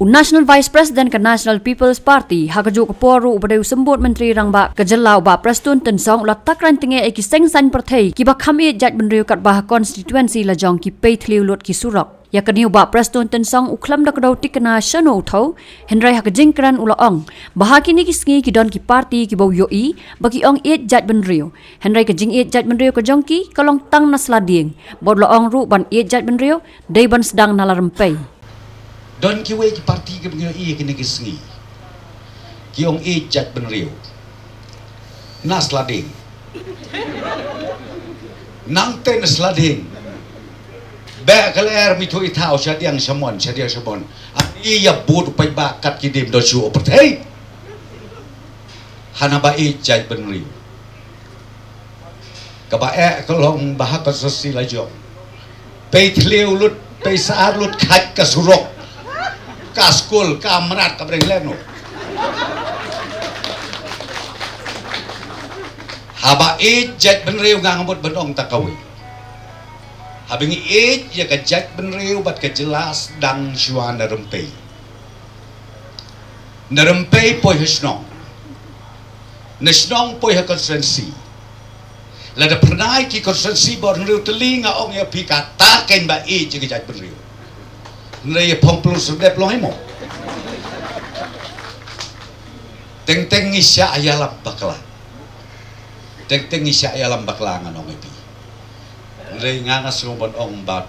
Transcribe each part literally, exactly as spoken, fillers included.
U National Vice President ka National People's Party, ha kajuh ka por ruh uba dei u Symbud Myntri Rangbah ka jylla u Bah Prestone Tynsong, u la tak rang tyngeh ïa ki seng saiñ pyrthei kiba kham ïeit jaitbynriew katba ha constituency la jong ki pei thliew lut ki surok. Ïa kane u Bah Prestone Tynsong u khlem da kdew thikna shano u thew, hynrei ha ka jingkren u la ong ba ha kine ki sngi ki don ki party kiba u ïohi ba ki ong ïeit jaitbynriew, hynrei ka jingïeit jaitbynriew ka jong ki ka long tang na sla dieng, bad u la ong ruh ban ïeit jaitbynriew dei ban sdang na la rympei. Don kiwei ki party kiba ngi ïohi ha kine ki sngi ki ong ïeit jaitbynriew na sla dieng. Nangta na sla dieng, beh ka lyer, mi thuh i thaw sha diang sha mon, sha diang sha mon. Ani ïa bud u paidbah kat ki dim don shuh u pyrthei. Hana ba ïeit jaitbynriew. Kaba eh ka long ba ha ka constituency la jong, pei thliew lut, pei saar lut, khait ka surok, ka skul, ka mrad, ka breng lehno. Haba ïeit jaitbynriew nga ngamut ban ong ta kawei. Haba ngi ïeit ïa ka jaitbynriew bad ka jylla, sdang shuwa na rympei. Na rympei poi ha shnong, na shnong poi ha constituency. Lada phyrnai ki constituency ba hynriew tylli, nga ong ïa phi, kata keiñ ba ïeit ïa ka jaitbynriew. Hynrei ïa phong pylung serdep long hi mo. Teng teng ngi shah ïalam bakla. Teng teng ngi shah ïalam bakla, ngan ong ïa phi. Hynrei nga, nga sngew ban ong ba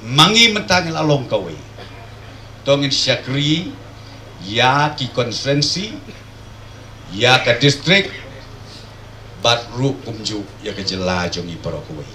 ma ngi mynta ngi la long kawei. To ngin shakri ïa ki constituency, ïa ka district, bad ruh kumjuh ïa ka jylla jong ngi baroh kawei.